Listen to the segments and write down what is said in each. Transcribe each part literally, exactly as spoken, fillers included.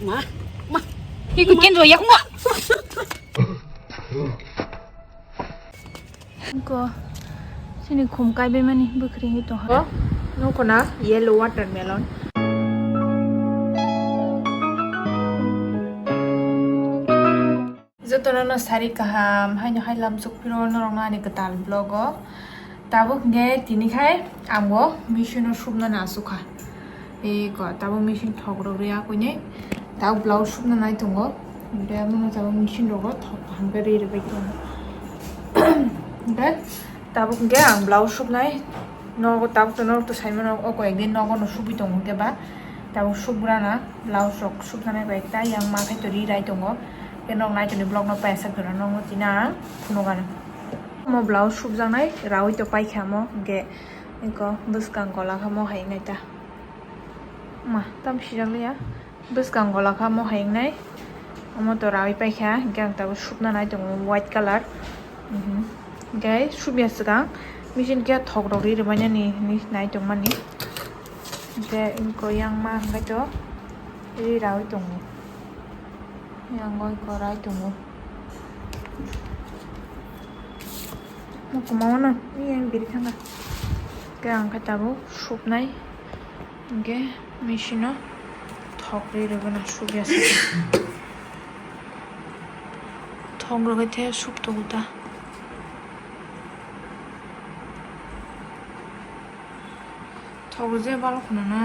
Ma, ma. Iko ken ro yak ma. Ko sini khum kai be mani bwkhring tong ha. Nukuna yellow watermelon. Jotono no sari kaham haino hai lamsok phiro norokno ani kwtal vlog o. Tabuk hwnkhe tini khai ang bo machine o supna na asukha. Eko tabuk machine thok rok ria koinai. Tabuk blouse supna nai tongo. Hwnkhe abono tabuk machine rogo thok kaham khe ri rwbai tongo. Hwnkhe tabuk hwnkhe ang blouse supnai. Nogo tabuk to norok to saimano o koyek din nogo no supui tongo hwnkhe ba. Tabuk suprana blouse rok supnanai bai ta yang ma khai to ri rai tongo. Khe nok nai toni vlog no paisa khwna nok no tina ang phunukgano. Omo blouse supjaknai raui to paikha omo hwnkhe eko bwskang gola kha mo hai nai ta. Ma tam sijak liya bwskang gola kha mo hai nai. Omo to raui paikha hwnkhe ang tabuk supna nai tongo white colour. Mhm. Hwnkhe supya swkang machine khe thok rok ri rwmani hinwi nai tongmani. Hwnkhe eko yang ma hwnkhe to ri raui tongo. Yang oi korai tongo. Mokoma no yang biri thanga. Ke ang khe tabuk supnai. Hwnkhe machine o thok ri rwgana supya se. Thok rwgwi the sup tongo ta. Thok rwjak balok khwna na.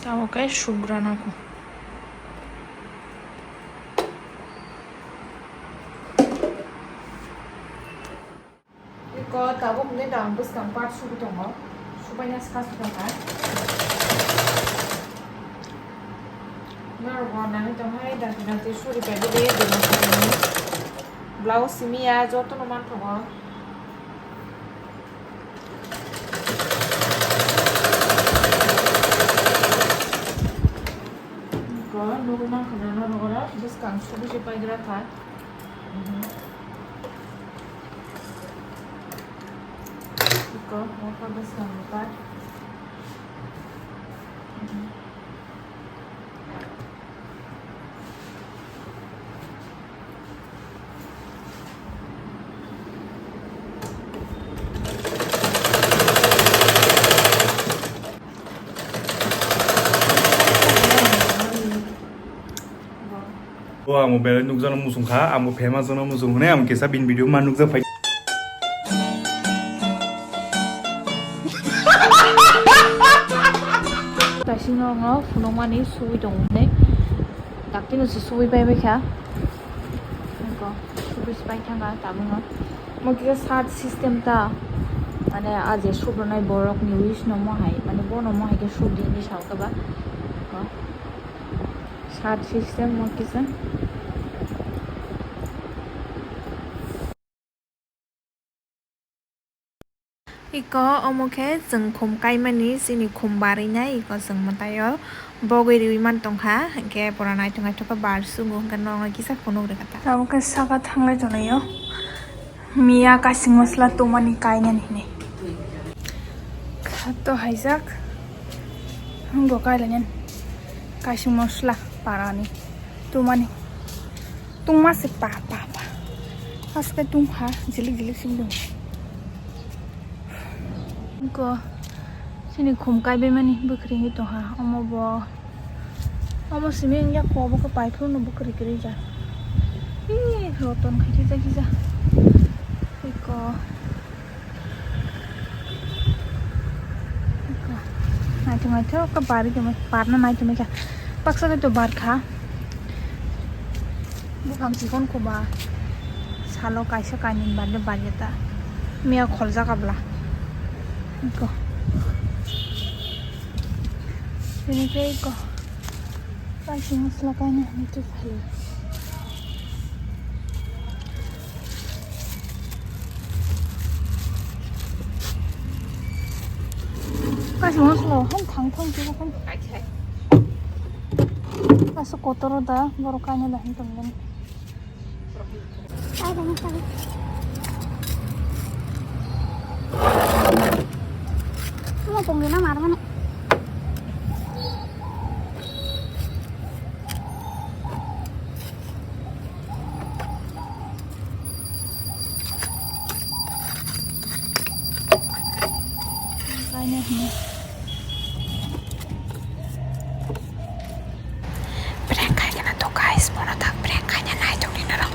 Tamo khe sugra nango. Iko tabuk hwnwi tang bwskang part subi tongo. Subaina ska subi tongkha. Norok bo nangwi tonghai dakti dakti suri pai bwlwi dwma suri. Blouse simi ya jotono manthogo. Iko nugwi mankha na norok oro bwskang subi se paigra kha. Mhm. Iko, mokol bwskang ni part. Mhm. O ang belai nukjakno muchung kha, ang bo famous jano muchung hwnwi ang kisa bini video ma nukjak phai. Kaising no phunukmani suwi tongo hwnwi daktino se suwi pai bai kha. Nokho suwi pai thangkha tabukno. Mo kisa sat system ta, mane, a je subrwnai borokni wish no mo hai, mane, bono mo hai khe sub di hinwi sao khe ba. Ko. Sat system mo kisa. Iko omo khe chwng khum kaimani, chini khum barwi nai, iko chwng mwtaio bogwi riwi man tongkha, hinkhe pura naithok naithok khe bar chwngo, hinkhe norokno kisa phunuk rwkha ta. Tabuk khe saka thanglai tonglaio. Miya kaising mosla tongmani kainani hinwi. Khato haijak. Hwngo kailainani. Kaising mosla parani. Tongmani. Tongma se pa, pa, pa. Haske tongkha, jilik jilik simi tong. Hwngo chini khum kaibaimani bwkhwrwi wngwi tongkha. Omo bo Omo simi wngya kobo khe paithor no bo kwrwi kwrwi ja. Ee, roton khai kisa kisa. Iko. Iko. Naithok naithok khe barwi tongmani, barna nai tongmani kha. Baksa khe to bar kha. Buphang chikon koba. Salo kaisa kainwi barde barya ta. Miya kholjak abla. Iko. Tini khe iko. Kaising mosla kainwi hinwi twi phaio. Kaisa mosla han thang thang khe kan. Kaisa kotoro da borok kaina da hin tonglen. Omo tongwi na mar mani. Prank khai kena to guys, bono tak prank khai na nai tong ni norok.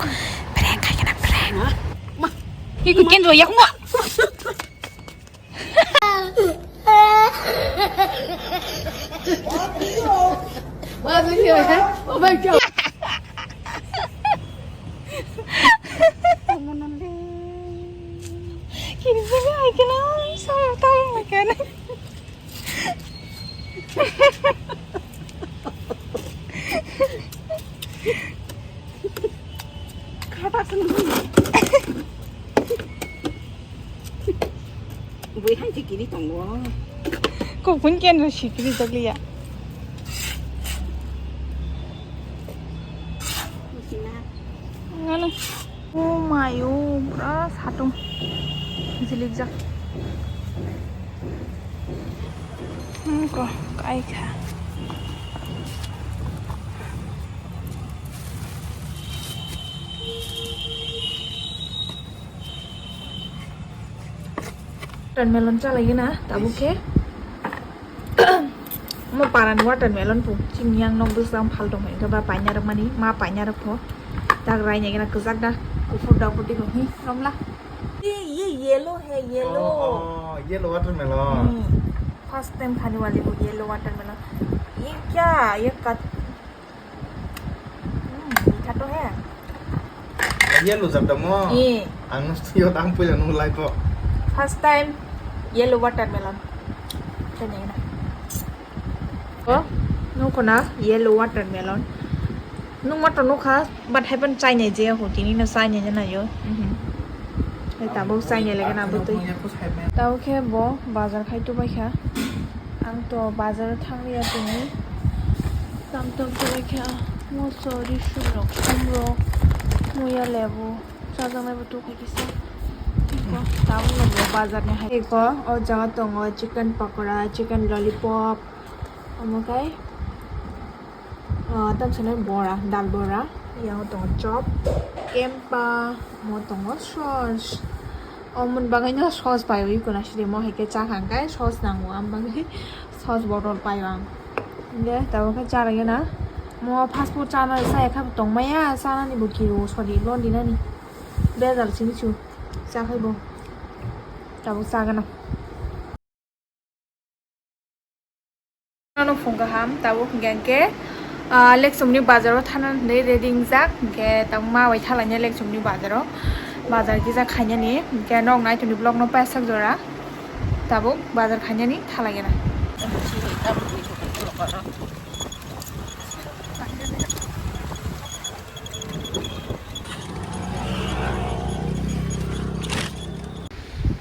Prank khai kena prank. Ma, ki ku ken ro yak mo. Kini sini ai kena sama tahu makan. Kata seneng. Bui hai sikiri tongo. Kok pun ken ro sikiri jaglia. Ngano. Oh my, oh, pura satung. Jilik jak. Hmm, ko, kai kha. Watermelon chalai na, tabuk khe. Mo parani watermelon pu, chini yang nok bwswk ang phal tongmani, hwnkhe ba paina rwkmani, ma paina rwkpho. Tak raina gana kwchak da, kuphur da, kuphur da, hi, romla. Ye, ye yellow hai, yellow. Oh, oh, yellow watermelon. Hmm. First time khani wali bo yellow watermelon. Ye kya? Ye kat-, Hmm, mitha to hai. Yellow jat da mo? Ye. Ang no sio tang puila nung lai ko. First time yellow watermelon. Chene na. Oh, no kona yellow watermelon. Nung ma to nukha, but hai pan chainai je ho, tini no chainai je na yo. Mhm. Hai tabuk chainai lagi na butui. Tabuk khe bo bazar khai tu bai kha. Ang to bazar thang ya tini. Tam tam tu bai kha. Moso, risum rok, som rok, muya, lebu, chajaknai bo tu khai kisa. Iko, tabuk no bo bazar ni hai. Iko, o jaga tongo chicken pakora, chicken lollipop. Omo kai. Ah, tam sanai bora, dal bora, yang tongo chop, kempa, mo tongo sauce. O mun bagwi no sauce pai wi kuna sidi mo hai khe cha kha hwnkhe sauce nango, am bagwi sauce bottle pai o ang. Hwnkhe tabuk khe cha rwgena. Mo fast food chana sai kha tong maya, chanani bo kiro sodi lon dinani. Bejal sini chu cha khai bo. Tabuk cha gana. Ano phung kaham, tabuk hingke hingke, ah, Lekchomni bazaro thana hinwi ready wngjak, hingke tabuk ma bai thalainai Lekchomni bazaro, bazar kisa khainani, hingke nok nai tongni vlog no paisa jora, tabuk bazar khainani thalaigena.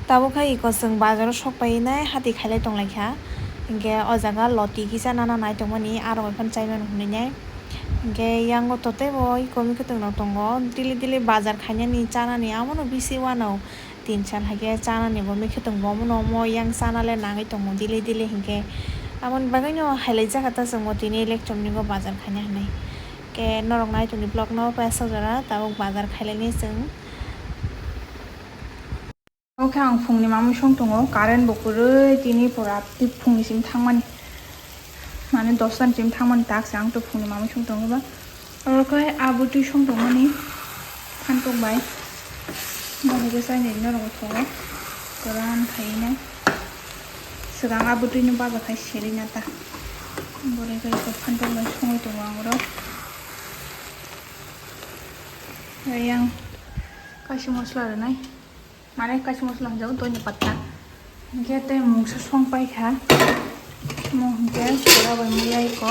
Tabuk khe iko chwng bazaro sok pai nai hati khailai tonglaikha, hinkhe o jaga loti kisa nana nai tongmani aro bai phano chaimani hinwi nai, hinkhe yang o totebo iko mikhutung rok tongo, daily daily bazar khainani chanani abono bisi uanao. Tin sal hai khe chanani bo mikhutung bo omono omo yang chana le nangwi tongo daily daily hinkhe. Aboni bagwino hailaijak kha ta chwngbo tini Lekchomni o bazar khaina hinwi. Khe norok nai tongni vlog no paisa jora tabuk bazar khailaini chwng. Omo khe ang phungni mamwi song tongo, current bo kwrwi tini pura twi phungni simi thangmani. Mane dosta ni simi thangmani tak se ang to phungni mamwi song tongo ba. Oro khe a bwtwi song tongmani phantok bai. Bo hai khe chainai norok bo tongo. Kwran khaina. Swkang a bwtwi no baja khai seri na ta. Bo hai khe phantok bai songwi tongo ang oro. Yang kaisa mosla rwnai. Mane kaisa mosla hwnjago doi ni patta. Hinkhe tei mungsa song paikha. Mo hinkhe pura bai muya iko.